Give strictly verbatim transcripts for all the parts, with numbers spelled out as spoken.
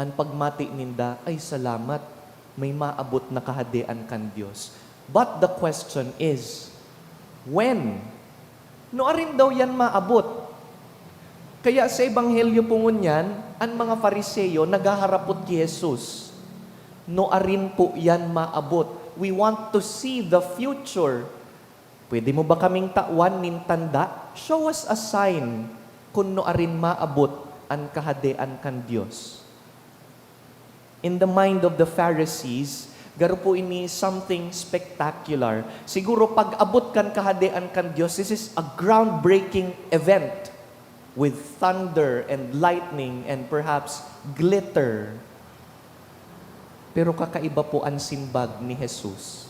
An pagmati ninda, "Ay, salamat, may maabot na Kahadean kan Dios." But the question is, when? Nuarin daw yan maabot? Kaya sa Ebanghelyo po ngunyan, an mga Fariseo naghaharapot ki Jesus, "Nuarin po yan maabot? We want to see the future. Pwede mo ba kaming tawan nin tanda? Show us a sign kun nuarin maabot an Kahadean kan Dios." In the mind of the Pharisees, garo po ini something spectacular. Siguro pag-abot kan Kahadean kan Dios, this is a groundbreaking event with thunder and lightning and perhaps glitter. Pero kakaiba po an simbag ni Jesus.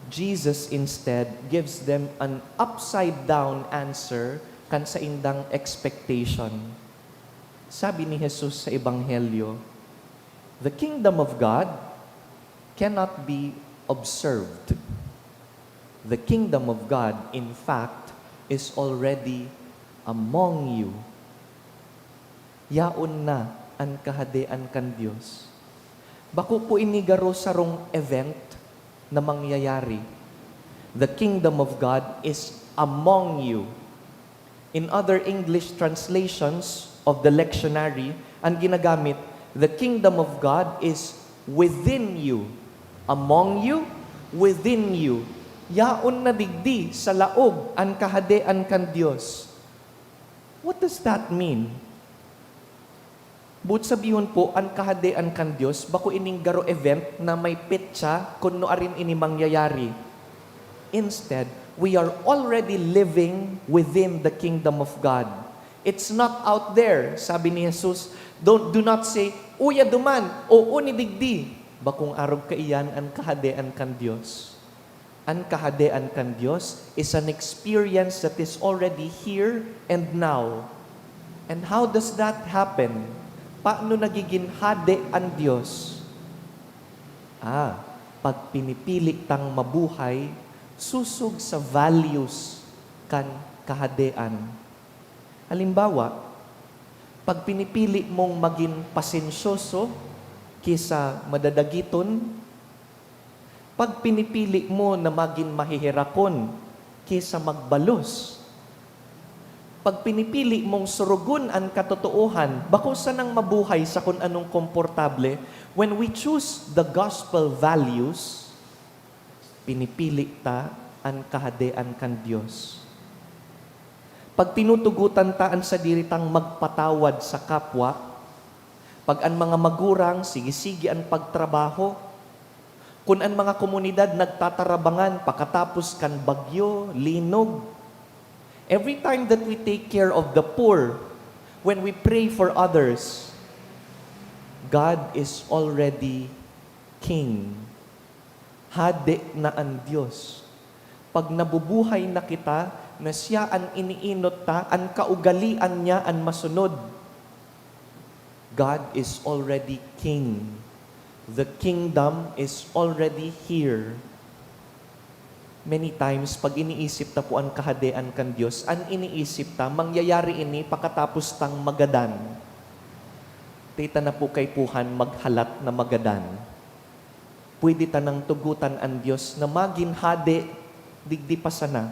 Jesus instead gives them an upside-down answer kan saindang expectation. Sabi ni Jesus sa Ebanghelyo, "The kingdom of God cannot be observed. The kingdom of God, in fact, is already among you." Yaon na an Kahadean kan Dios. Bako po ini garo sarong event na mangyayari. "The kingdom of God is among you." In other English translations of the lectionary, an ginagamit, "The kingdom of God is within you." Among you, within you. Yaon na digdi sa laog an Kahadean kan Dios. What does that mean? Boot sabihon po, an Kahadean kan Dios bako ining garo event na may petsa kun nuarin ini mangyayari. Instead, we are already living within the kingdom of God. It's not out there, sabi ni Jesus. Don't, do not say, "Uya duman," o "Uni digdi." Bakong arog kaiyan an Kahadean kan Dios. An Kahadean kan Dios is an experience that is already here and now. And how does that happen? Paano nagigin hade an Dios? Ah, pag pinipili tang mabuhay sosog sa values kan Kahadean. Halimbawa, pag pinipili mong magin pasensyoso ki sa madadagiton, pag pinipili mo na magin maheherakon ki sa magbalos, pag pinipili mong surugon an katotoohan, bako sanang mabuhay sa kun anong komportable, when we choose the gospel values, pinipili ta an Kahadean kan Dios. Pag tinutugotan ta an sadiri tang magpatawad sa kapwa, pag an mga magurang sige-sige an pagtrabaho, kun an mga komunidad nagtatarabangan pakatapos kan bagyo, linog, every time that we take care of the poor, when we pray for others, God is already King. Hade na an Dios. Pag nabubuhay na kita, na siya an iniinot ta, an kaugalian niya an masunod. God is already King. The kingdom is already here. Many times, pag iniisip ta po an Kahadean kan Dios, an iniisip ta, mangyayari ini pakatapos tang magadan. Dai ta na po kaipuhan maghalat na magadan. Pwede tanang tugotan an Dios na magin hade digdi pa sana.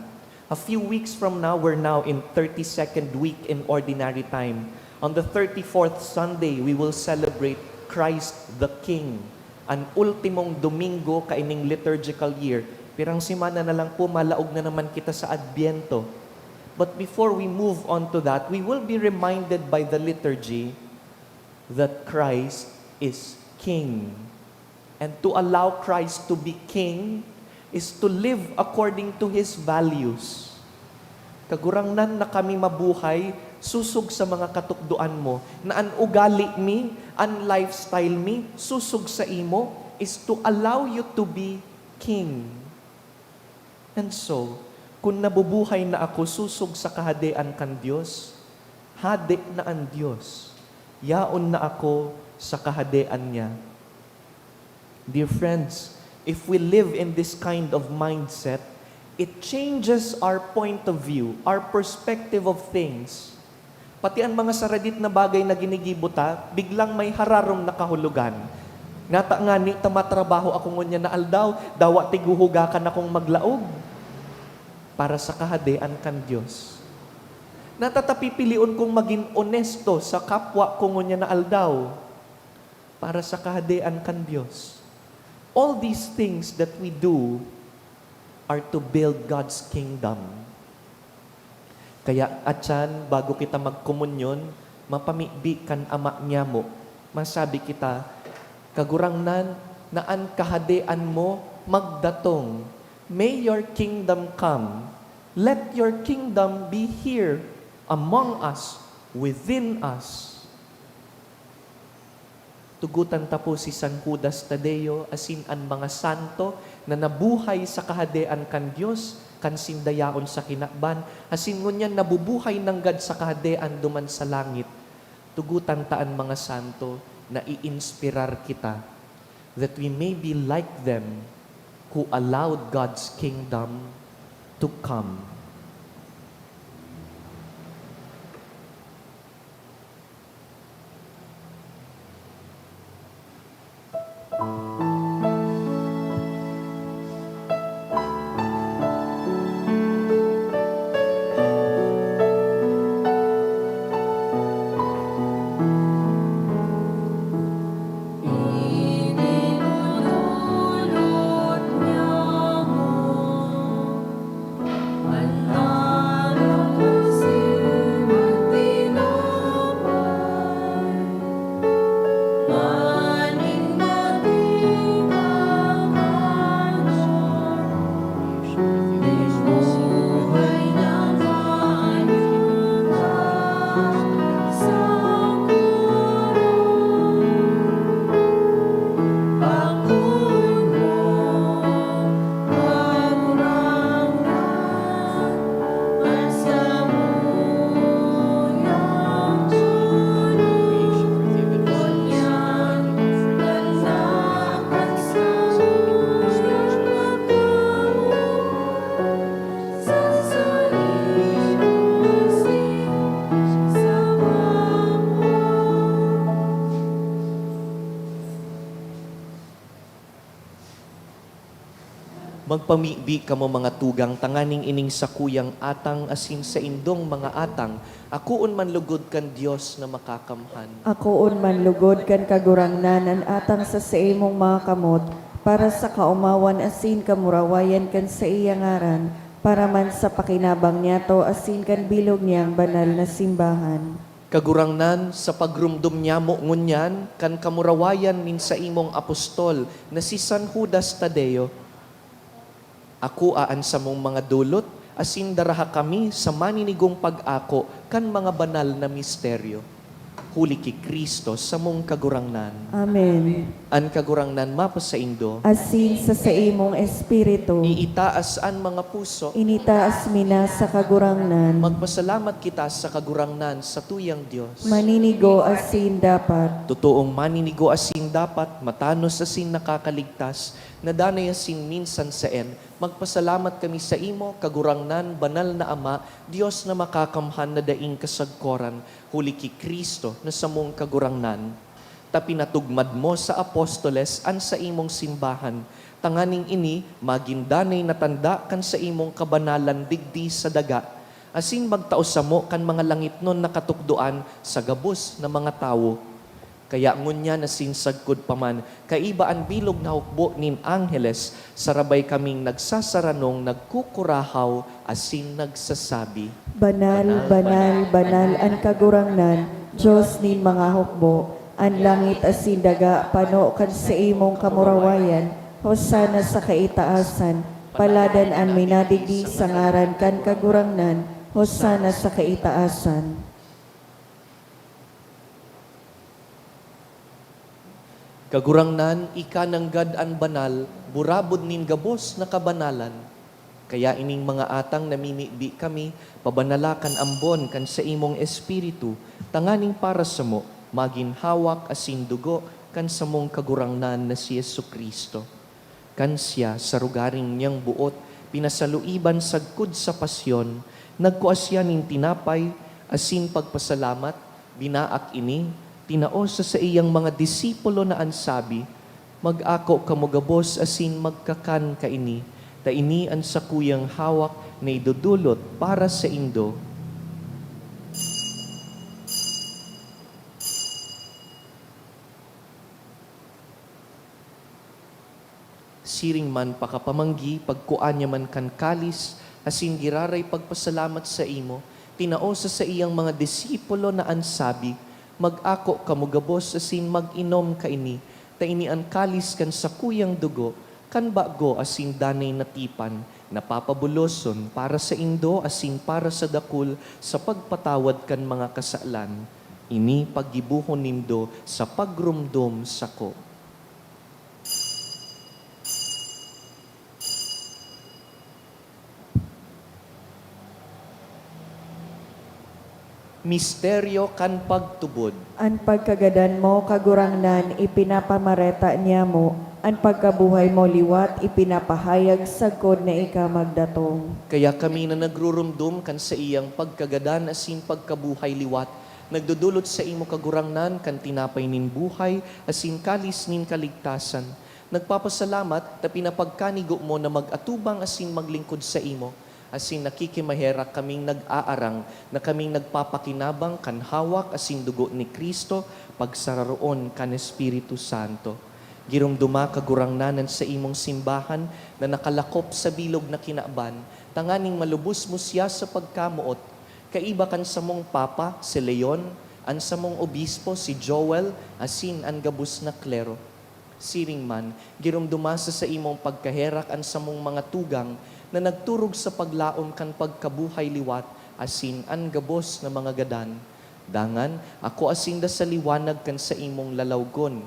A few weeks from now, we're now in thirty-second week in ordinary time. On the thirty-fourth Sunday, we will celebrate Christ the King. An ultimong Domingo kaining liturgical year. Pirang semana na lang po, malaog na naman kita sa Adbyento. But before we move on to that, we will be reminded by the liturgy that Christ is King. And to allow Christ to be King is to live according to His values. Kagurangnan, na kami mabuhay sosog sa mga katukdoan mo, na an ugali mi, an lifestyle mi, sosog sa imo, is to allow you to be King. And so, kun nabubuhay na ako sosog sa Kahadean kan Dios, hade na an Dios, yaon na ako sa Kahadean niya. Dear friends, if we live in this kind of mindset, it changes our point of view, our perspective of things. Pati an mga saradit na bagay na ginigibo ta, biglang may hararom na kahulogan. Ngata ngani ta matrabaho ako ngunyan na aldaw, dawa tiguhuga kan akong maglaog para sa Kahadean kan Dios. Ngata ta pipilion kong magin onesto sa kapwa ko ngunyan na aldaw para sa Kahadean kan Dios. All these things that we do are to build God's kingdom. Kaya, atyan, bago kita magkomunyon, mapamibi kan Ama niyamo, masabi kita, "Kagurangnan, na an Kahadean mo magdatong. May your kingdom come. Let your kingdom be here, among us, within us." Tugotan ta po si San Judas Tadeo asin an mga santo na nabuhay sa Kahadean kan Dios kan sinda yaon sa kinaban, asin ngunyan nabubuhay nanggad sa Kahadean duman sa langit. Tugotan ta an mga santo na iinspirar kita, that we may be like them who allowed God's kingdom to come. Magpamibi kamo, mga tugang, tanganing ining sakuyang atang asin saindong mga atang akoon man lugod kan Dios na Makakamhan. Akoon man lugod kan Kagurangnan an atang sa saimong mga kamot, para sa kaomawan asin kamurawayan kan saiya ngaran, para man sa pakinabang niyato asin kan bilog niyang banal na simbahan. Kagurangnan, sa pagromdom nyamo ngunyan kan kamurawayan nin saimong apostol na si San Judas Tadeo, akoa an samong mga dolot asin daraha kami sa maninigong pag-ako kan mga banal na misteryo. Huli ki Cristo, samong Kagurangnan. Amen. An Kagurangnan mapasaindo. Asin sa saimong espiritu. Iitaas an mga puso. Initaas mi na sa Kagurangnan. Magpasalamat kita sa Kagurangnan, satuyang Dios. Maninigo asin dapat. Totoong maninigo asin dapat, matanos asin nakakaligtas, na danay asin minsan saen, magpasalamat kami saimo, Kagurangnan, Banal na Ama, Dios na Makakamhan na daing kasagkoran, huli ki Cristo na samong Kagurangnan. Ta pinatugmad mo sa apostoles an saimong simbahan, tanganing ini magin danay na tanda kan saimong kabanalan digdi sa daga, asin magtao samo kan mga langitnon na katukdoan sa gabos na mga tawo. Kaya ngunyan asin sagkod pa man, kaiba an bilog na hukbo nin angheles, sarabay kaming nagsasaranong nagkukurahaw asin nagsasabi, "Banal, banal, banal an Kagurangnan, Dios nin mga hukbo. An langit asin daga pano kan saimong kamurawayan. Hosana sa kaitaasan. Paladan an minadigdi sa ngaran kan Kagurangnan. Hosana sa kaitaasan." Kagurangnan, ika nanggad an banal, burabod nin gabos na kabanalan. Kaya ining mga atang namimibi kami, pabanala kan ambon kan saimong Espiritu, tanganing para samo magin hawak asin dugo kan samong Kagurangnan na si Jesu-Cristo. Kan siya, sa rogaring niyang boot, pinasaluiban sagkod sa pasyon, nagkua siya nin tinapay, Asin pagpasalamat, binaak ini, tinao sa saiyang mga disipulo na an sabi, "Mag-ako kamo gabos asin magkakan kaini, ta ini an sakuyang hawak na idodolot para saindo." Siring man pakapamanggi, pagkua niya man kan kalis, asin giraray pagpasalamat saimo, tinao sa saiyang mga disipulo na an sabi, "Mag-ako kamo gabos asin mag-inom kaini, ta ini an kalis kan sakuyang dugo, kan bago asin danay na tipan, na papabuloson para saindo asin para sa dakul sa pagpatawad kan mga kasalan. Ini paggibohon nindo sa pagromdom sako." Misteryo kan pagtubod. An pagkagadan mo, Kagurangnan, ipinapamareta niamo, an pagkabuhay mo liwat ipinapahayag sagkod na ika magdatong. Kaya kami na nagruromdom kan saiyang pagkagadan asin pagkabuhay liwat, nagdodolot saimo, Kagurangnan, kan tinapay nin buhay asin kalis nin kaligtasan. Nagpapasalamat ta pinapagkanigo mo na mag-atubang asin maglingkod saimo, asin nakikimaherak kaming nag-aarang na kaming nagpapakinabang kan hawak asin dugo ni Cristo, pagsararoon kan Espiritu Santo. Giromdoma, Kagurangnan, an saimong simbahan na nakalakop sa bilog na kinaban, tanganing malubos mo siya sa pagkamoot, kaiba kan samong Papa, si Leon, an samong Obispo, si Joel, asin an gabos na klero. Siring man, giromdoma sa saimong pagkaherak an samong mga tugang na nagturog sa paglaom kan pagkabuhay liwat asin an gabos na mga gadan. Dangan, akua sinda sa liwanag kan saimong lalawgon.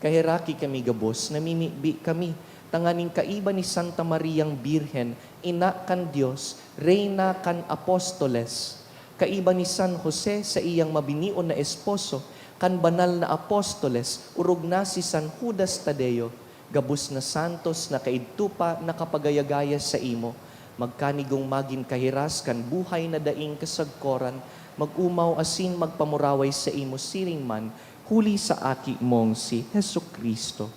Kaheraki kami gabos, namimibi kami, tanganing kaiba ni Santa Mariang Birhen, ina kan Dios, reyna kan apostoles, kaiba ni San Jose, saiyang mabinion na esposo, kan banal na apostoles, orog na si San Judas Tadeo, gabos na santos na kaidto pa nakapagaya-gaya saimo, magkanigong magin kahiras kan buhay na daing kasagkoran, mag-omaw asin magpamuraway saimo siring man, huli sa Aki mong si Jesu-Cristo.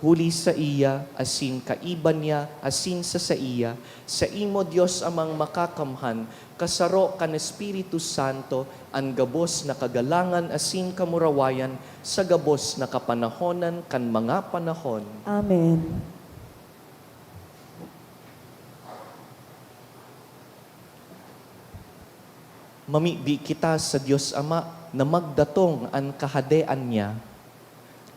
Huli saiya, asin kaiba niya, asin sa saiya, saimo, Dios Amang Makakamhan, kasaro kan Espiritu Santo, an gabos na kagalangan asin kamurawayan sa gabos na kapanahonan kan mga panahon. Amen. Mamibi kita sa Dios Ama na magdatong an Kahadean niya.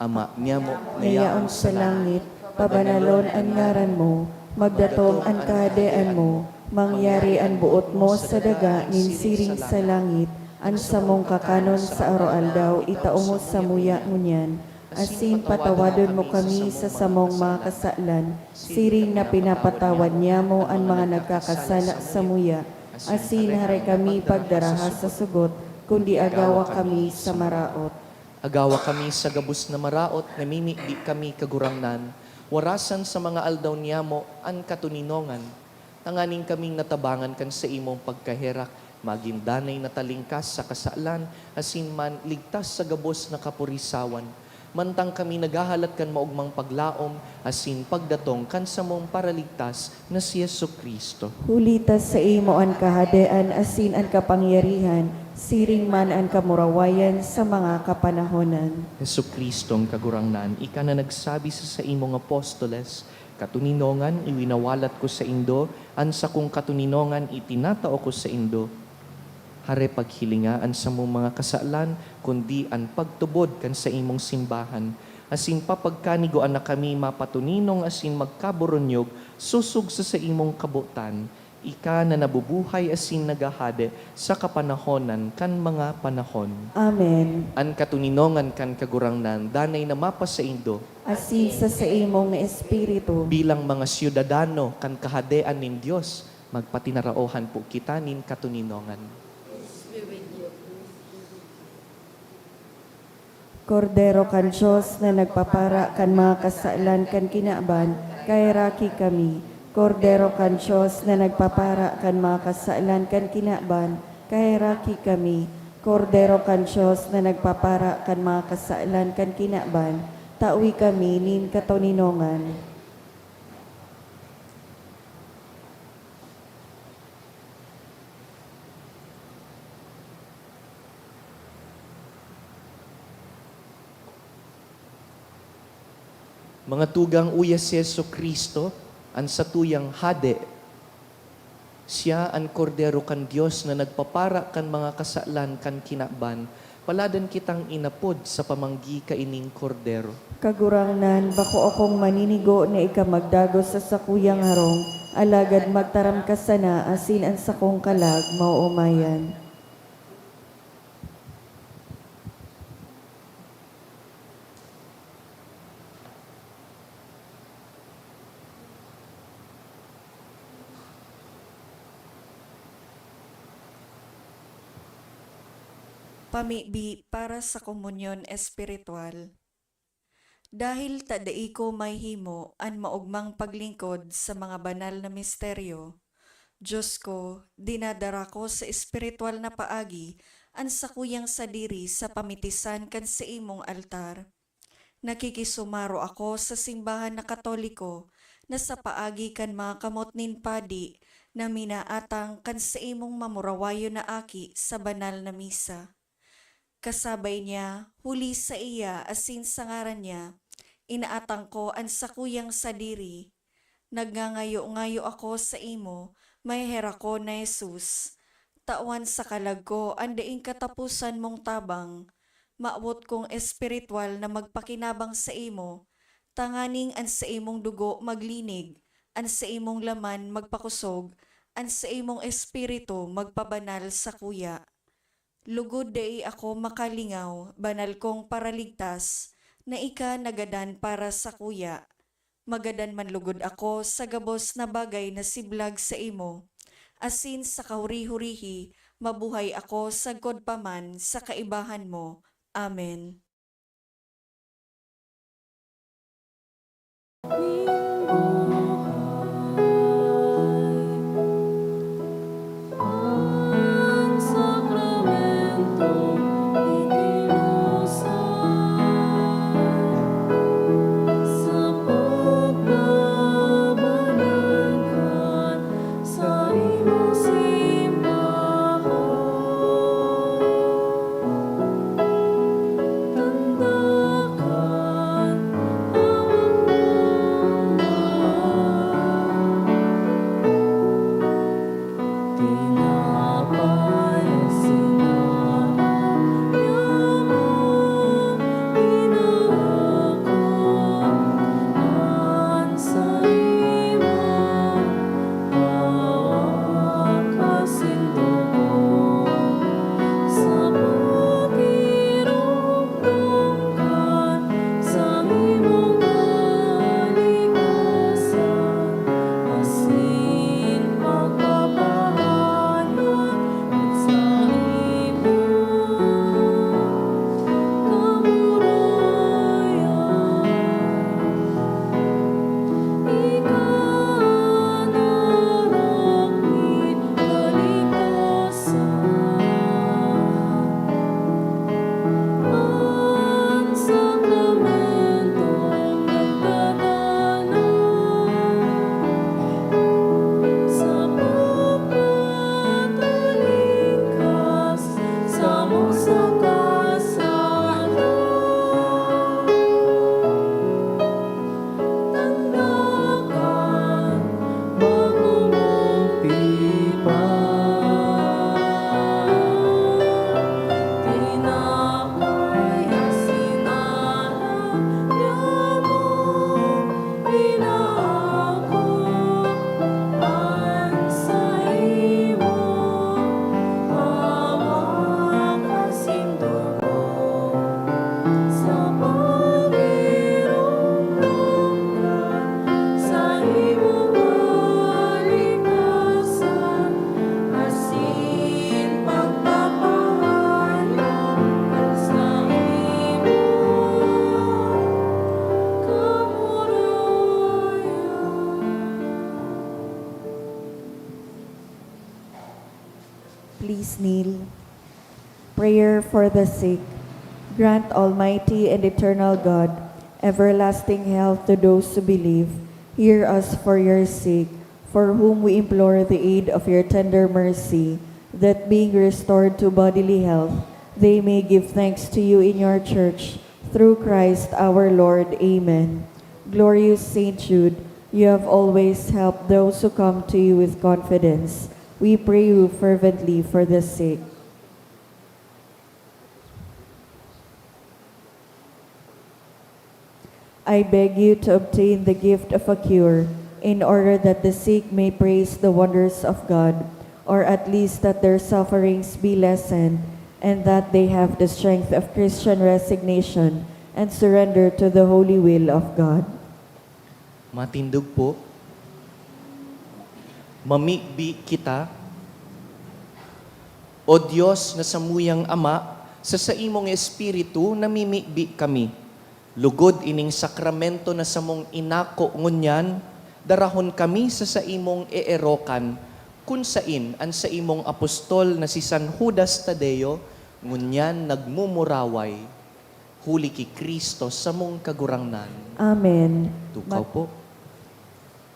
Ama niamo na yaon sa langit, pabanalon an ngaran mo, magdatong an Kahadean mo, mangyari an boot mo sa daga nin siring sa langit. An samong kakanon sa aroaldaw itao mo samuya ngunyan, asin patawadon mo kami sa samong mga kasalan, siring na pinapatawad niamo an mga nagkakasala samuya, asin hare kami pagdaraha sa sugot, kundi agawa kami sa maraot. Agawa kami sa gabos na maraot, namimibi kami, Kagurangnan, warasan sa mga aldaw niamo an katoninongan, tanganing kaming natabangan kan saimong pagkaherak, magin danay na talingkas sa kasalan, asin man ligtas sa gabos na kapurisawan, mantang kami naghahalat kan maogmang paglaom asin pagdatong kan samong Paraligtas na si Jesu-Cristo. Huli ta saimo an kahadean asin an kapangyarihan, siring man an kamurawayan sa mga kapanahonan. Jesu-Cristong Kagurangnan, ika na nagsabi sa saimong apostoles, "Katoninongan, iwinawalat ko saindo, an sakong katoninongan itinatao ko saindo." Hare paghilinga an samong mga kasalan, kundi an pagtubod kan saimong simbahan, asin papagkanigoan na kami mapatoninong asin magkaburunyog sosog sa saimong kabotan, ika na nabubuhay asin naghahade sa kapanahonan kan mga panahon. Amen. An katoninongan kan Kagurangnan danay na mapasaindo. Asin sa saimong espiritu. Bilang mga syudadano kan Kahadean nin Dios, magpatinaraohan po kita nin katoninongan. Kordero kan Dios na nagpapara kan mga kasalan kan kinaban, kaheraki kami. Kordero kan Dios na nagpapara kan mga kasalan kan kinaban, Kaheraki kami, Kordero kan Dios na nagpapara kan mga kasalan kan kinaban, tawi kami nin katoninongan. Mga tugang, uya si Jesu-Cristo, an satuyang Hade. Siya an Kordero kan Dios na nagpapara kan mga kasalan kan kinaban. Paladan kitang inapod sa pamanggi kaining Kordero. Kagurangnan, bako akong maninigo na ika magdagos sa sakuyang harong, alagad magtaram ka sana asin an sakong kalag maoomayan. Pamibi para sa komunyon espiritual. Dahil ta dai ko mahihimo an maogmang paglingkod sa mga banal na misteryo, Diyos ko, dinadara ko sa espiritual na paagi an sakuyang sadiri sa pamitisan kan saimong altar. Nakikisumaro ako sa simbahan na Katoliko na sa paagi kan mga kamot nin padi na minaatang kan saimong mamurawayon na aki sa banal na misa. Kasabay niya, huli saiya asin sa ngaran niya, inaatang ko an sakuyang sadiri. Nagngangayo-ngayo ako saimo, maheherakon na Jesus. Tawan sa kalag ko an daing kataposan mong tabang. Mawot kong espiritual na magpakinabang saimo, tanganing an saimong dugo maglinig, an saimong laman magpakosog, an saimong espiritu magpabanal sakuya. Lugod dai ako makalingaw, banal kong Paraligtas, na ika nagadan para sakuya. Magadan man lugod ako sa gabos na bagay na siblag saimo, asin sa kahuri-hurihi mabuhay ako sagkod pa man sa kaibahan mo. Amen. Please kneel. Prayer for the sick. Grant, Almighty and eternal God, everlasting health to those who believe. Hear us for your sake, for whom we implore the aid of your tender mercy, that being restored to bodily health, they may give thanks to you in your church, through Christ our Lord. Amen. Glorious Saint Jude, you have always helped those who come to you with confidence. We pray you fervently for the sick. I beg you to obtain the gift of a cure, in order that the sick may praise the wonders of God, or at least that their sufferings be lessened, and that they have the strength of Christian resignation and surrender to the holy will of God. Matindog po. Mamibi kita. O Dios na samuyang Ama, sa saimong Espiritu namimibi kami. Lugod ining sakramento na samong inako ngunyan, darahon kami sa saimong eerokan, kun sain an saimong apostol na si San Judas Tadeo ngunyan nagmumuraway, huli ki Cristo samong Kagurangnan. Amen. Tukaw Mag- po.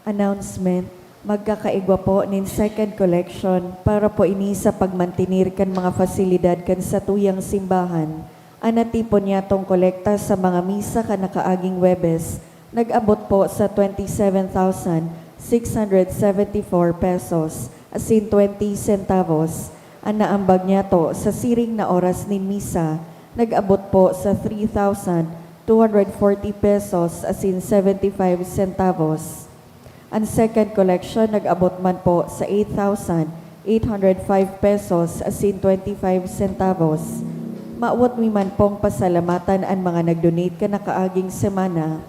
Announcement, magkakaigwa po nin second collection para po ini sa pagmantenir kan mga fasilidad kan satuyang simbahan. An natipon niyatong kolekta sa mga misa kan nakaaging Huwebes, nag-abot po sa twenty seven thousand six hundred seventy four pesos asin twenty centavos. An naambag niyato sa siring na oras nin misa, nag-abot po sa three thousand two hundred forty pesos asin seventy five centavos. An second collection nag-abot man po sa eight thousand eight hundred five pesos asin twenty five centavos. Mawot mi man pong pasalamatan an mga nag-donate kan nakaaging semana.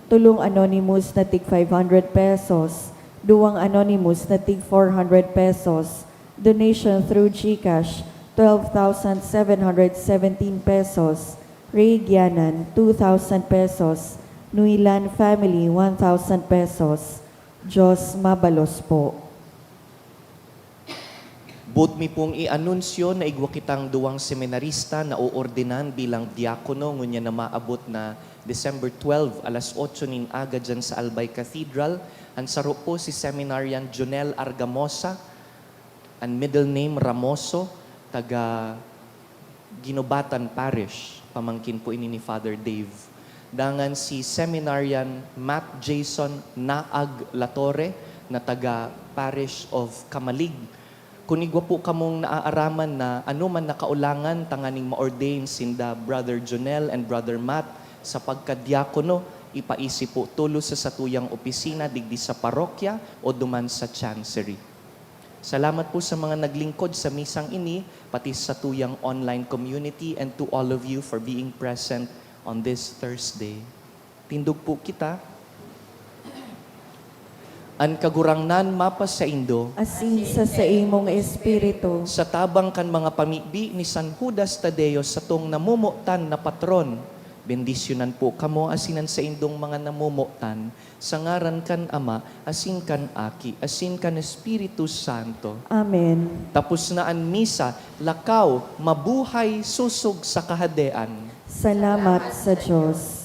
Tolong anonymous na tig five hundred pesos, duwang anonymous na tig four hundred pesos, donation through GCash, twelve thousand seven hundred seventeen pesos, Ray Gianan, two thousand pesos, Nuilan family, one thousand pesos. Diyos mabalos po. Boot mi pong i-anunsyo na igwa kitang duwang seminarista na oordinan bilang diakono ngunyan na maabot na December twelve, alas otso nin aga dyan sa Albay Cathedral. An saro po si Seminarian Jonel Argamosa, an middle name Ramoso, taga Guinobatan Parish. Pamangkin po ini ni Father Dave. Dangan si Seminarian Matt Jason Naag Latore na taga Parish of Camalig. Kun igwa po kamong naaaraman na anoman na kaolangan tanganing ma-ordain sinda Brother Jonel and Brother Matt sa pagkadiakono, ipaisi po tolos sa satuyang opisina digdi sa parokya o duman sa chancery. Salamat po sa mga naglingkod sa misang ini, pati sa satuyang online community, and to all of you for being present on this Thursday. Tindog po kita. An Kagurangnan mapasaindo. Asin sa saimong espiritu. Sa tabang kan mga pamibi ni San Judas Tadeo, satong namomotan na patron, bendisyonan po kamo asin an saindong mga namomotan, sa ngaran kan Ama, asin kan Aki, asin kan Espiritu Santo. Amen. Tapos na an misa, lakaw, mabuhay, sosog sa Kahadean. Salamat sa Diyos.